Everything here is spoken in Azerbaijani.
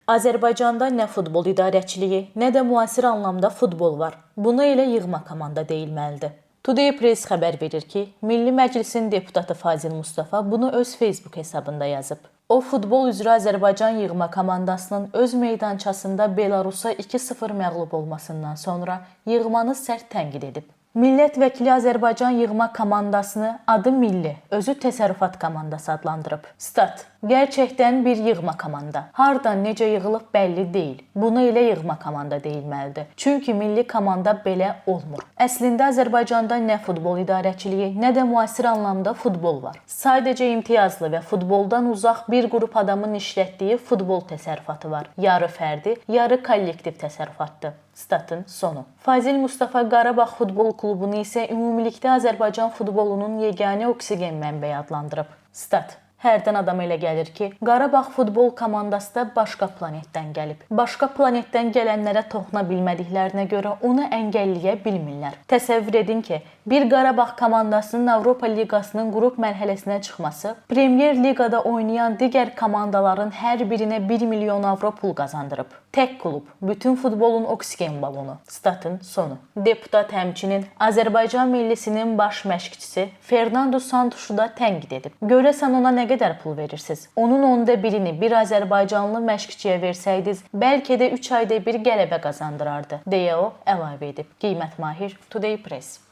Azərbaycanda nə futbol idarəçiliyi, nə də müasir anlamda futbol var. Buna elə yığma komanda deyilməlidir. Today Press xəbər verir ki, Milli Məclisin deputatı Fazil Mustafa bunu öz Facebook hesabında yazıb. O, futbol üzrə Azərbaycan yığma komandasının öz meydançasında Belarusa 2-0 məğlub olmasından sonra yığmanı sərt tənqid edib. Millət vəkili Azərbaycan yığma komandasını adı milli, özü təsərrüfat komandası adlandırıb. Stat: Gerçəkdən bir yığma komanda. Hardan necə yığılıb bəlli deyil. Buna elə yığma komanda deyilməlidir. Çünki milli komanda belə olmur. Əslində Azərbaycanda nə futbol idarəçiliyi, nə də müasir anlamda futbol var. Sadəcə imtiyazlı və futboldan uzaq bir qrup adamın işlətdiyi futbol təsərrüfatı var. Yarı fərdi, yarı kollektiv təsərrüfatdır. Statın sonu. Fazil Mustafa Qarabağ futbol klubunu isə ümumilikdə Azərbaycan futbolunun yeganə oksigen mənbəyi adlandırıb. Stat: Hərdən adama elə gəlir ki, Qarabağ futbol komandası da başqa planetdən gəlib. Başqa planetdən gələnlərə toxuna bilmədiklərinə görə onu əngəlləyə bilmirlər. Təsəvvür edin ki, bir Qarabağ komandasının Avropa Liqasının qrup mərhələsinə çıxması Premyer Liqada oynayan digər komandaların hər birinə 1 milyon avro pul qazandırıb. Tək klub, bütün futbolun oksigen balonu. Statın sonu. Deputat həmçinin Azərbaycan millisinin baş məşqçisi Fernando Santuşu da tənqid edib. Görəsən ona nə qədər pul verirsiniz? Onun onda birini bir azərbaycanlı məşqçiyə versəydiz, bəlkə də 3 ayda bir qələbə qazandırardı, deyə o əlavə edib. Qiymət Mahir, Today Press.